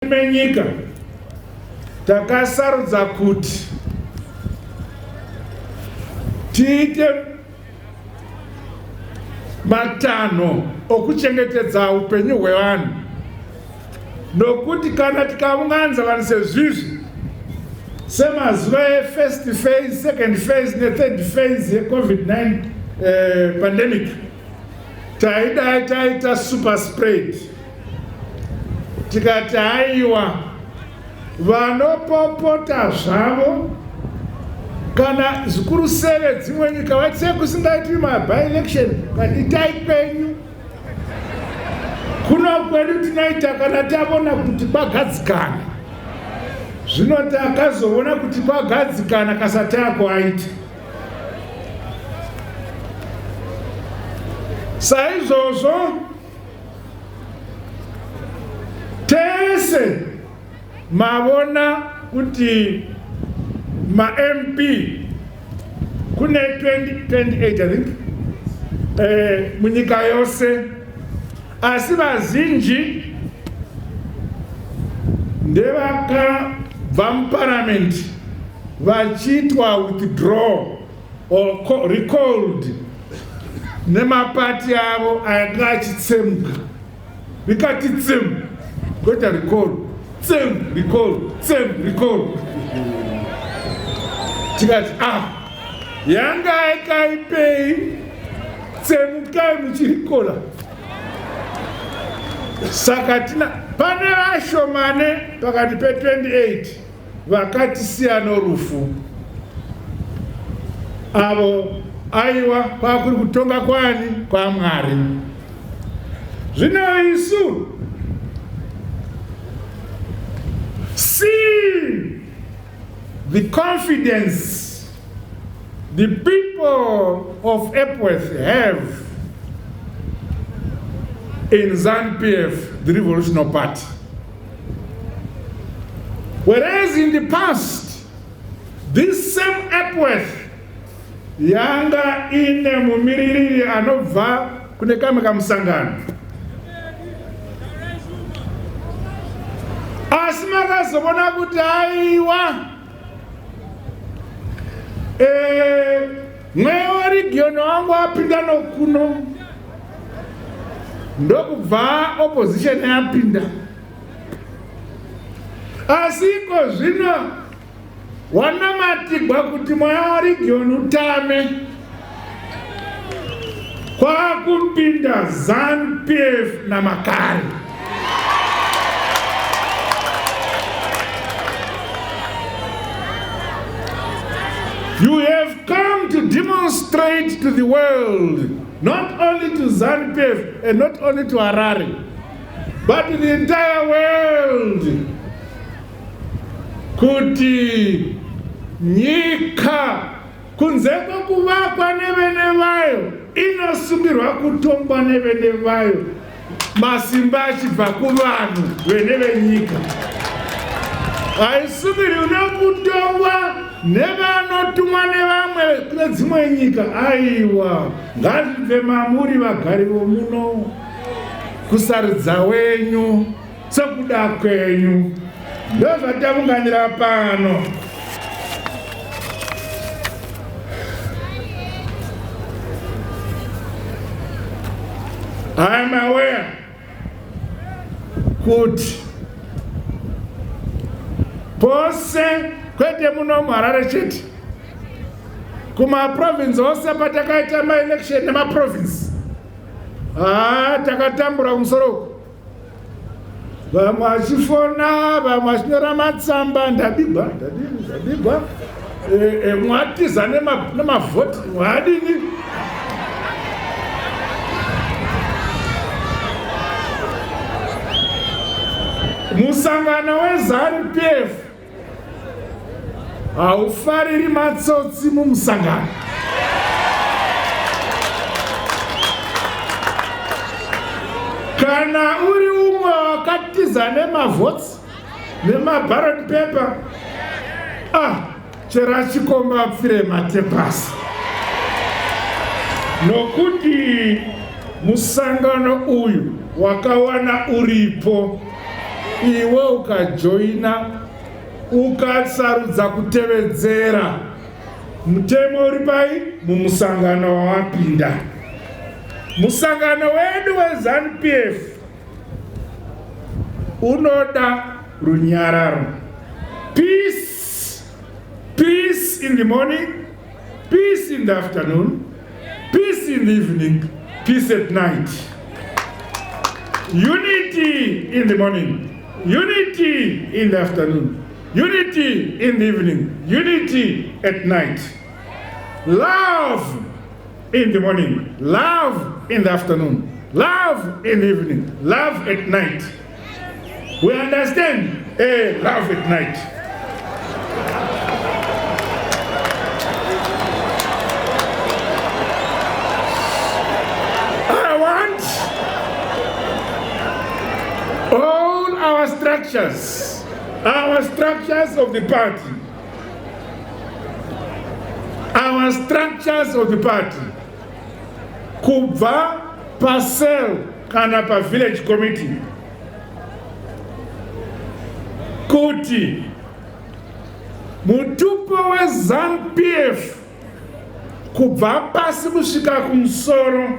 Menyika takasarudza kuti tiite matanho okuchengetedza upenyu hwevanhu nokuti kana tikaunganza vanhu sezvizvi semazuva efirst phase, second phase nethird phase yecovid-9 pandemic, taidai taita super spread. Tikati haiwa, vanopopota zvavo kana zvikuru seve dzimwe nyika vati sei kusingaitwi maby-election, itai kwenyu. Kuno kwedu tinoita kana tavona kuti kwagadzikana. Zvino takazoona kuti kwagadzikana kasati akwaita. Saizvozvo tese mavona kuti maMP kune 2028 I think munyika yose, asi vazinji ndevakabva muparamende vachiitwa withdraw or recalled nemapati avo anga achitsemuka, rikati tsemu koita recall, tsemu recall, tsemu recall. Tikati ah, yanga ikaipei, tsemukai muchirikola. Saka tina pane vashomane pakati pe28 vakatisiya norufu avo. Aiwa, kwakuri kutonga kwani kwaMwari. Zvino isu see the confidence the people of Epworth have in ZANU-PF, the Revolutionary Party. Whereas in the past, this same Epworth yanga ine mumiririri anobva kune kamwe kamusangano, asi makazovona kuti aiwa, mweya waregion wangu apinda nokuno, ndokubva opposition yapinda. Asi iko zvino wanamatigwa kuti mweya waregion utame, kwakupinda ZANU-PF namakare. You have come to demonstrate to the world, not only to ZANU-PF and not only to Harare, but to the entire world, kuti nyika kunze kwekuvakwa nevene vayo inosungirwa kutongwa nevene vayo, masimba achibva kuvanhu vene venyika. Haisungirwi nekutongwa nevanotumwa nevamwe kune dzimwe nyika. Aiwa, ngazvibve mamuri vagari vomuno kusarudza wenyu sekuda kwenyu. Ndozvataunganira pano. I am aware kuti pose, kwete muno muHarare chete, kumaprovinsi ose patakaita maelection nemaprovinsi, haa, takatambura kumusoro uku, vamwe vachifona, vamwe vachinyora matsamba, ndabigwa, ndadini, ndabigwa, mwatiza nemavhoti, mwadini. Musangano weZANU-PF haufariri matsotsi mumusangano. Kana uri umwe wakatiza nemavhotsi nemaballot paper, ah, chera chikomba apfire matepasi, nokuti musangano uyu wakawana uripo. Iwe ukajoina, ukasarudza kutevedzera mutemo uri pai mumusangano wawapinda. Musangano wedu weZANU PF unoda runyararo. Peace, peace in the morning, peace in the afternoon, peace in the evening, peace at night. Unity in the morning, unity in the afternoon, unity in the evening, unity at night. Love in the morning, love in the afternoon, love in the evening, love at night. We understand? Love at night. I want all our structures of the party, our structures of the party, kubva pacell kana pavillage committee, kuti mutupo weZANU PF kubva pasi kusvika kumusoro,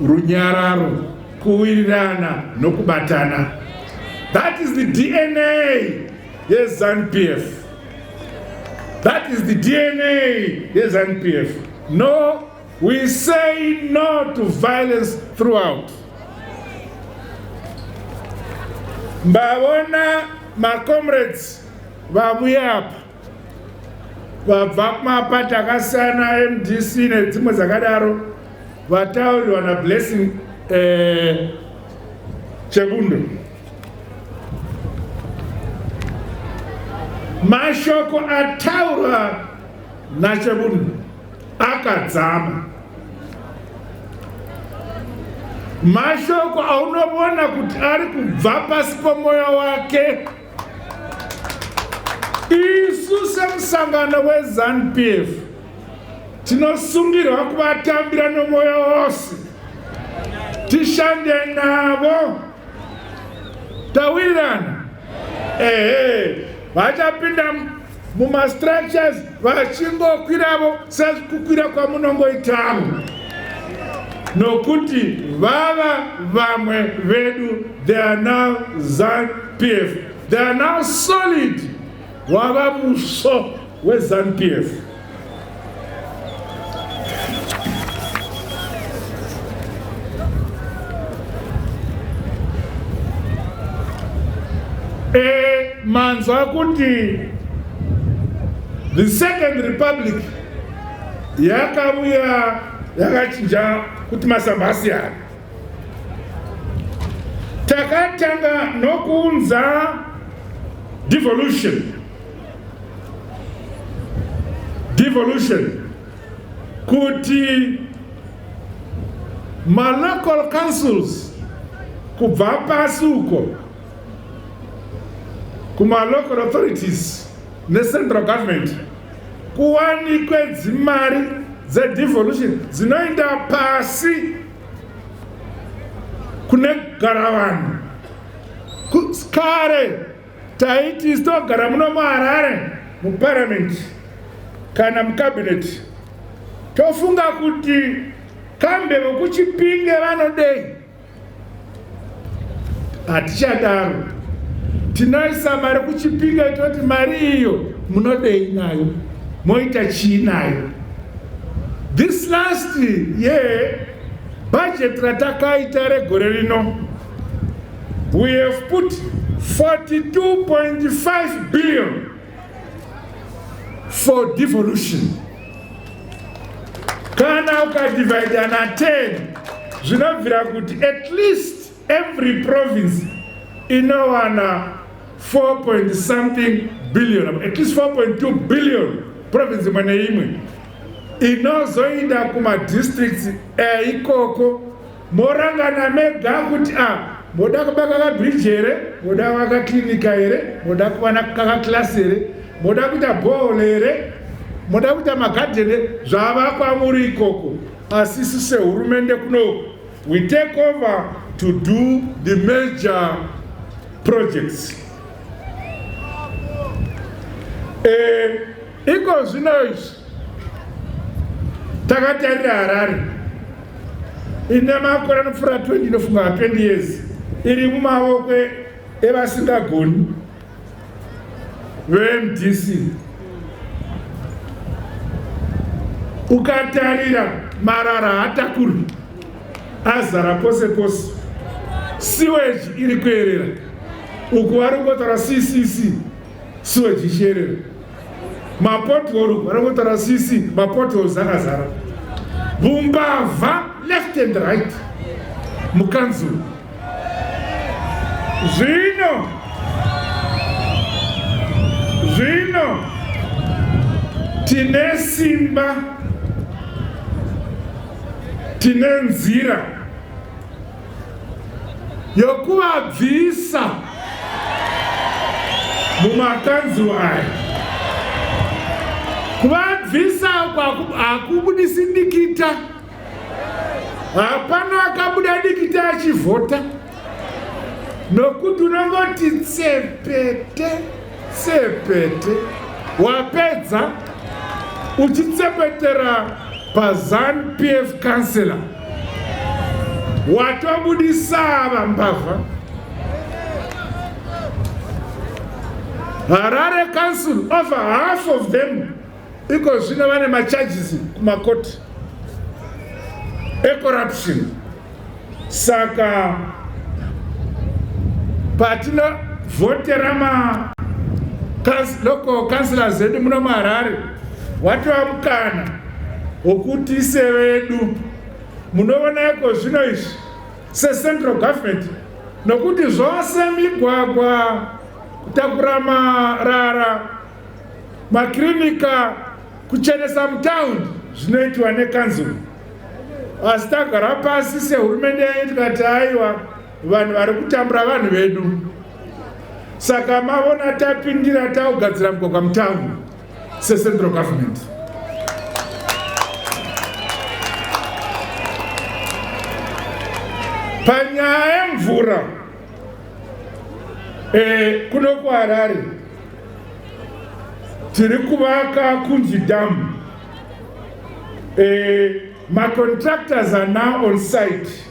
runyararo, kuwirirana nokubatana. That is the DNA yeZANU PF. That is the DNA yeZANU PF. No, we say no to violence throughout. Mbavona macomrades vavuya apa vabva kumapati akasiyana, MDC nedzimwe dzakadaro, vataurirwa naBlessing Chebundo. Mashoko ataurwa naChebundo akadzama, mashoko aunoona kuti ari kubva pasi pomwoyo wake. Isu semusangano weZANU PF tinosungirwa kuvatambira nomwoyo wose, tishande navo. Tawirirana? Ehe, vachapinda mumastructures vachingokwiravo sekukwira kwamunongoitavo, nokuti vava vamwe vedu. They are now ZANU PF, they are now solid, wava musvo weZANU PF. Manzwa kuti the Second Republic yakauya yakachinja kuti masamba asiyana. Takatanga nokuunza devolution, devolution kuti malocal councils kubva pasi uko kumalocal authorities necentral government kuwanikwe dzimari dzedevolution dzinoenda pasi kune gara vanhu. Kare taiti togara muno muHarare, muparliament kana mucabinet, tofunga kuti kambe vokuChipinge vanodei. Hatichadaro. Tinoisa mari kuChipinge, toti mari iyo munodei nayo, moita chii nayo? This last year, budget ratakaita regore rino, we have put 42.5 billion for devolution. Kana ukadivhaida na10, zvinobvira kuti at least every province inowana 4 point something billion, at least 4.2 billion province imwe neimwe, inozoenda kumadistricts eikoko. Morangana mega kuti a moda kubaka kabridge here, moda kuvaka klinika here, moda kuwana kakaclass here, moda kuita borehole here, moda kuita magadheni, zvava kwamuri ikoko. Asi isu sehurumende kunoku, we take over. to do the major projects. Iko zvino izvi takatarira Harare ine makore anopfuura 20, inofunga 20 years, iri mumavoko evasingagoni veMDC. Ukatarira marara haatakuri, azara pose pose, sewage iri kuerera uku, vari kungotaura ccc, sewage ichierera, mapothole uku vari kungotaura cc, mapotholes akazara, vumbavha left and right mukanzuru. Zvino tine simba, tine nzira yokuvabvisa mumakanzuru aya. Kuvabvisa hakubudisi dikita. Hapana akabuda dikita achivhota, nokuti unongoti tsepete tsepete, wapedza uchitsepetera paZANU PF councillor, watobudisa vambavha. Harare Council, over half of them iko zvino vane macharges kumakoti ecorruption. Saka patinovhotera ma local councillors edu muno muHarare, watova mukana wokuti ise vedu munoona iko zvino izvi secentral government, nokuti zvose migwagwa, kutakura marara, makirinika, kuchenesa mutaundi zvinoitwa nekanzuru. Asi tagara pasi sehurumende yenyu tikati aiwa, vanhu vari kutambura vanhu vedu. Saka mavona tapindira, taugadzira mugwagwa mutaundi secentral government. Panyaya yemvura, kuno kuHarare tiri kuvaka Kunzvi Dam. Macontractors are now on site.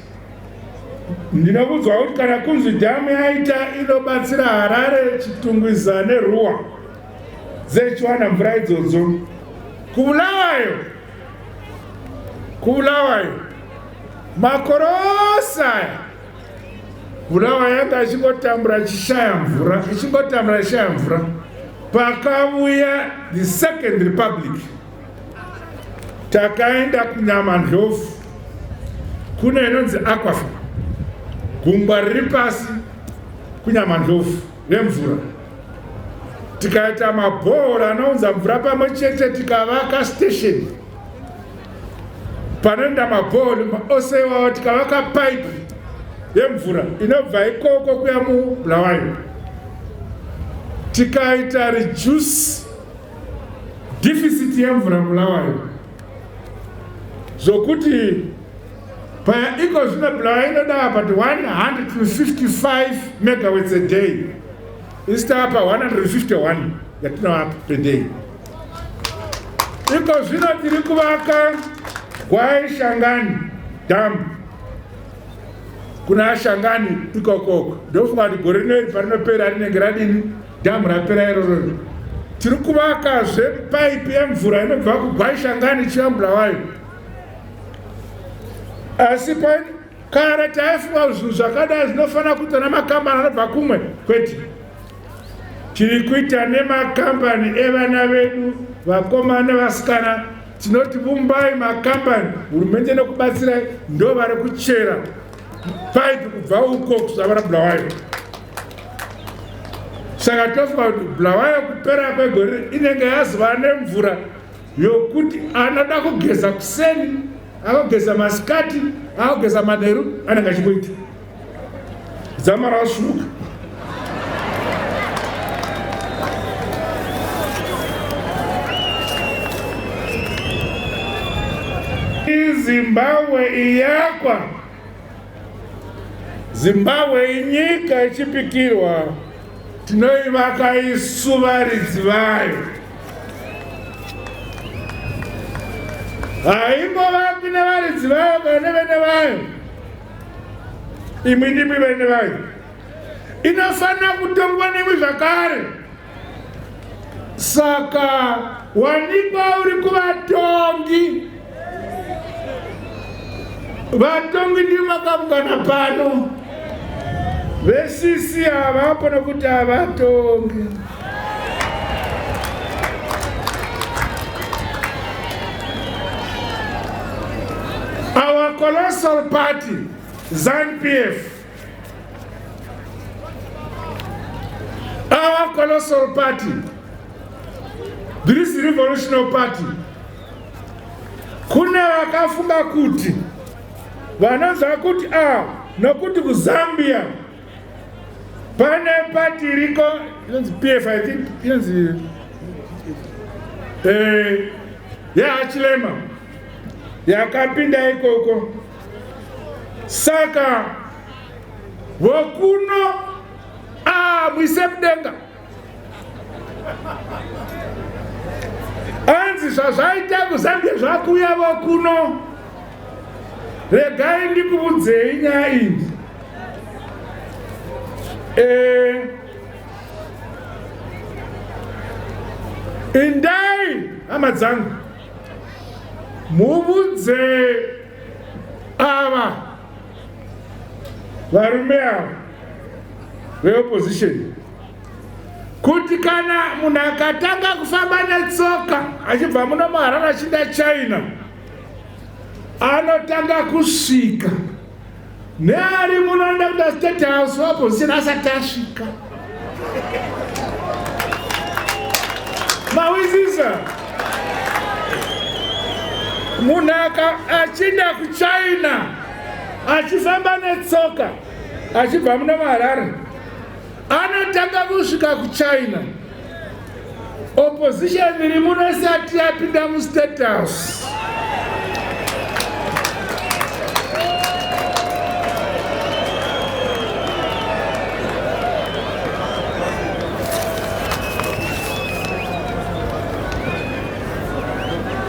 Ndinokudzwa kuti kana Kunzvi Dam yaita, inobatsira Harare, Chitungwiza neRuwa dzechiwana mvura idzodzo. KuBulawayo makore ose aya Bulawayo yanga ichingotambura ichishaya mvura, ichingotambura ichishaya mvura. Pakauya the Second Republic, takaenda kuNyamandlovu, kune inonzi aquifer, gungwa riri pasi kuNyamandlovu remvura. Tikaita mabhohoro anounza mvura pamwe chete, tikavaka station panoenda mabhohoro ose iwawo, tikavaka paipi yemvura inobva ikoko kuya muBulawayo, tikaita reduce deficit yemvura muBulawayo, zvokuti iko zvino Bulawayo inoda about 155 megawatts a day, isu tapa 151 yatinovapa per day. Iko zvino tiri kuvaka Gwai Shangani Dam kuna Shangani ikokoko. Ndofunga kuti gore rino iri parinopera rinenge radini, dhamu rapera iroro. Tiri kuvakazve paipi yemvura inobva kuGwai Shangani ichiya muBulawayo. Asi kare taifunga zvinhu zvakadai zvinofanira kuitwa namakambani anobva kumwe. Kwete, tiri kuita nemakambani evana vedu, vakomana nevasikana. Tinoti vumbai makambani, hurumende nekubatsirai, ndo vari kuchera paipi kubva uko kusvika Bulawayo. Saka tofunga kuti Bulawayo kupera kwegore inenge yazova nemvura yokuti anoda kugeza kuseni, akugeza masikati, akugeza manheru, anenge achingoita dzamara asvuka. Zimbabwe iyakwa. Zimbabwe inyika yechipikirwa, tinoivaka isu varidzi vayo. Haingovakwi nevaridzi vayo kana nevene vayo, imwi ndimwi vene vayo. Inofanira kutongwa nemwi zvakare. Saka wanikwa uri kuvatongi, vatongi ndivo vakaungana pano, veCC havapo nokuti havatongi. Our colossal party, ZANU-PF, our colossal party, this revolutionary party, kune vakafunga kuti vanonzwa kuti a nokuti kuZambia pane party iriko inonzi PF, I think inonzi yeHichilema yakapinda ikoko. Saka vokuno muise mudenga anzi zvazvaita kuZambia zvakuuya vokuno. Regai ndikuudzei nyaya iyi. Indai hama dzangu, muvudze ava varume ava veopposition kuti kana munhu akatanga kufamba netsoka achibva muno muHarare achiinda China, anotanga kusvika neari munoenda kuda State House opposition asati asvika. Mawizisa, munhu achienda kuChina achifamba netsoka achibva muno muHarare, anotanga kusvika kuChina opposition iri muno isati yapinda muState House.